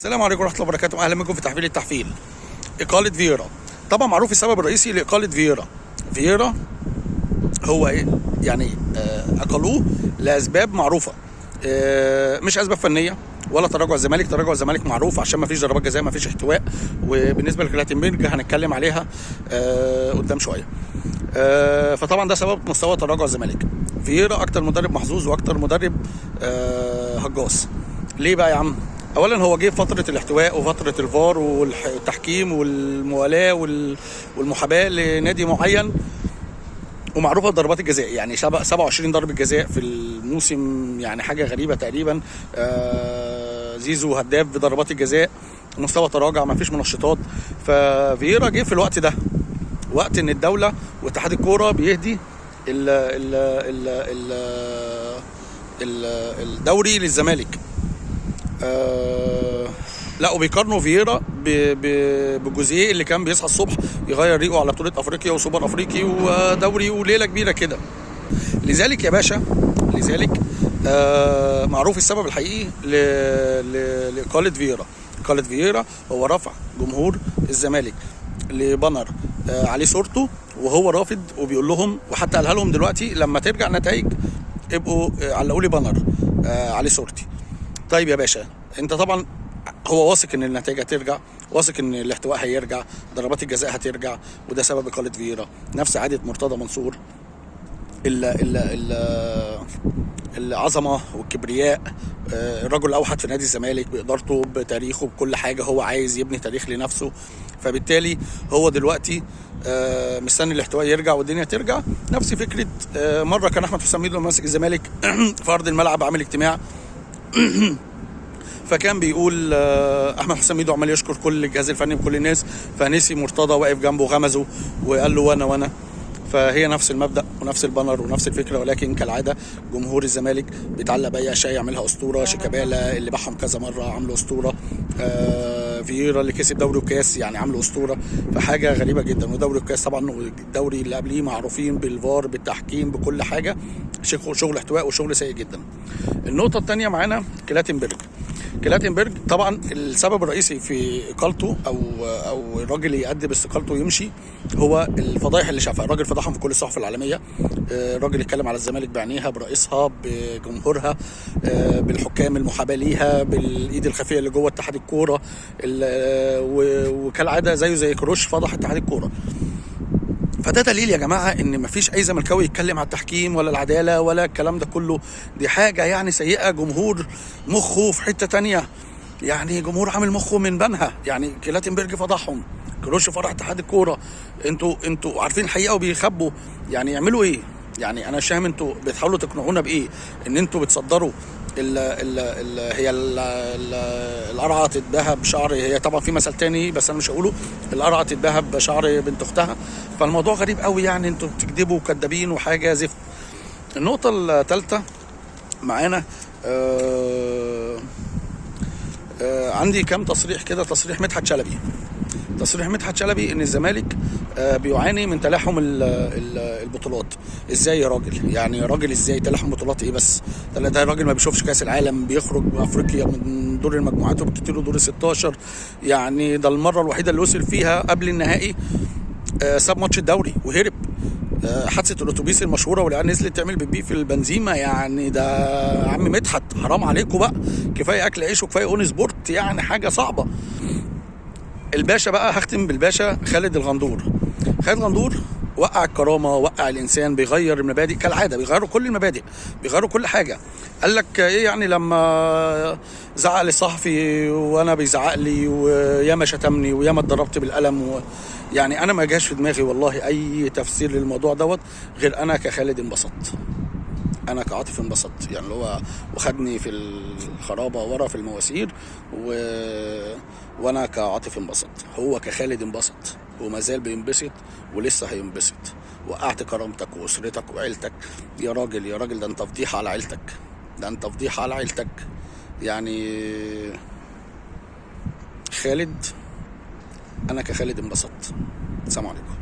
السلام عليكم ورحمة الله وبركاته، اهلا بكم في تحفيل التحفيل. اقاله فييرا، طبعا معروف السبب الرئيسي لاقاله فييرا. فييرا هو ايه يعني؟ اقالوه لاسباب معروفة، مش اسباب فنية ولا تراجع الزمالك. تراجع الزمالك معروف عشان ما فيش ضربات جزاء، ما فيش احتواء. وبالنسبة لكلاتنبرج هنتكلم عليها قدام شوية. فطبعا ده سبب مستوى تراجع الزمالك. فييرا اكتر مدرب محظوظ واكتر مدرب هجاص. ليه بقى يا عم؟ اولا هو جه في فترة الاحتواء وفترة الفار والتحكيم والموالاه والمحاباه لنادي معين، ومعروفة ضربات الجزاء، يعني 27 ضربه جزاء في الموسم، يعني حاجة غريبة تقريبا. زيزو هداف بضربات الجزاء، مستوى تراجع، ما فيش منشطات. ففييرا جه في الوقت ده، وقت ان الدولة واتحاد الكورة بيهدي ال ال ال ال ال الدوري للزمالك. لا، وبيقارنوا فييرا بجوزيه اللي كان بيصحى الصبح يغير ريقه على بطوله افريقيا وسوبر افريقي ودوري وليلة كبيرة كده. لذلك يا باشا، لذلك معروف السبب الحقيقي لاقاله فييرا. اقاله فييرا هو رفع جمهور الزمالك لبانر عليه صورته، وهو رافض وبيقول لهم، وحتى قالها لهم دلوقتي لما ترجع نتائج ابقوا علقوا لي بانر عليه صورتي. طيب يا باشا، انت طبعا هو واثق ان النتائج هترجع، واثق ان الاحتواء هيرجع، ضربات الجزاء هترجع، وده سبب اقاله فييرا. نفس عادة مرتضى منصور، ال ال ال العظمة والكبرياء. الرجل الاوحد في نادي الزمالك بادارته بتاريخه بكل حاجة، هو عايز يبني تاريخ لنفسه، فبالتالي هو دلوقتي مستني الاحتواء يرجع والدنيا ترجع. نفس فكرة مرة كان احمد حسام ميدو لما ماسك الزمالك في ارض الملعب عامل اجتماع، فكان بيقول احمد حسام ميدو عمال يشكر كل الجهاز الفني وكل الناس، فنسي مرتضى واقف جنبه غمزه وقال له وانا وانا. فهي نفس المبدا ونفس البانر ونفس الفكرة، ولكن كالعادة جمهور الزمالك بيتعلق باي شيء يعملها اسطورة. شيكابالا اللي باعهم كذا مرة عامله اسطورة، فييرا اللي كسب دوري وكاس يعني عامله اسطورة. فحاجه غريبة جدا. ودوري الكاس طبعا والدوري اللي قبليه معروفين بالفار بالتحكيم بكل حاجة، شغل احتواء وشغل سيء جدا. النقطة الثانية معانا كلاتنبرج. كلاتنبرج طبعا السبب الرئيسي في اقالته او الراجل يقدم استقالته ويمشي هو الفضايح اللي شافها. الراجل فضحهم في كل الصحف العالمية. الراجل اتكلم على الزمالك بعينيها، برئيسها، بجمهورها، بالحكام المحاباه ليها، بالايد الخفية اللي جوه اتحاد الكورة، وكالعادة زيه زي كروش فضح اتحاد الكورة. فده دليل يا جماعة ان مفيش اي زملكاوي يتكلم على التحكيم ولا العدالة ولا الكلام ده كله. دي حاجة يعني سيئه. جمهور مخه في حتة تانية، يعني جمهور عامل مخه من بنها. يعني كلاتنبرج فضحهم، كروش فرح اتحاد الكورة. انتوا عارفين الحقيقة وبيخبوا. يعني يعملوا ايه؟ يعني انا مش فاهم انتوا بتحاولوا تقنعونا بايه؟ ان انتوا بتصدروا ال ال ال هي ال ال القرعة تتباهى بشعر، هي طبعا في مثل تاني بس انا مش هقوله، القرعة تتباهى بشعر بنت اختها. فالموضوع غريب قوي، يعني انتوا بتكذبوا وكدابين وحاجه زفت. النقطة الثالثة معانا عندي كام تصريح كده. تصريح مدحت شلبي، تصريح مدحت شلبي ان الزمالك بيعاني من تلاحم البطولات. ازاي يا راجل؟ يعني يا راجل ازاي تلاحم بطولات ايه بس؟ ده راجل ما بيشوفش كاس العالم، بيخرج افريقيا من دور المجموعات وبكتير دور 16. يعني ده المرة الوحيدة اللي وصل فيها قبل النهائي، ساب ماتش الدوري وهرب. حادثه الاتوبيس المشهورة والعيال نزلت تعمل بيبي في البنزيمه. يعني ده عم مدحت حرام عليكم بقى، كفاية اكل عيش وكفاية اون سبورت، يعني حاجة صعبة. الباشا بقى، هختم بالباشا خالد الغندور. خالد الغندور وقع الكرامة، وقع الانسان، بيغير المبادئ كالعادة، بيغيروا كل المبادئ، بيغيروا كل حاجة. قال لك ايه يعني لما زعق للصحفي وانا بيزعق لي وياما شتمني وياما اتضربت بالقلم يعني انا ما جاش في دماغي والله اي تفسير للموضوع دوت غير انا كخالد انبسطت، انا كعاطف انبسطت. يعني اللي هو وخدني في الخرابه ورا في المواسير وانا كعاطف انبسطت، هو كخالد انبسط وما زال بينبسط ولسه هينبسط. وقعت كرامتك واسرتك وعيلتك يا راجل، يا راجل ده انت فضيحة على عيلتك، ده انت فضيحة على عيلتك. يعني خالد، انا كخالد انبسطت. السلام عليكم.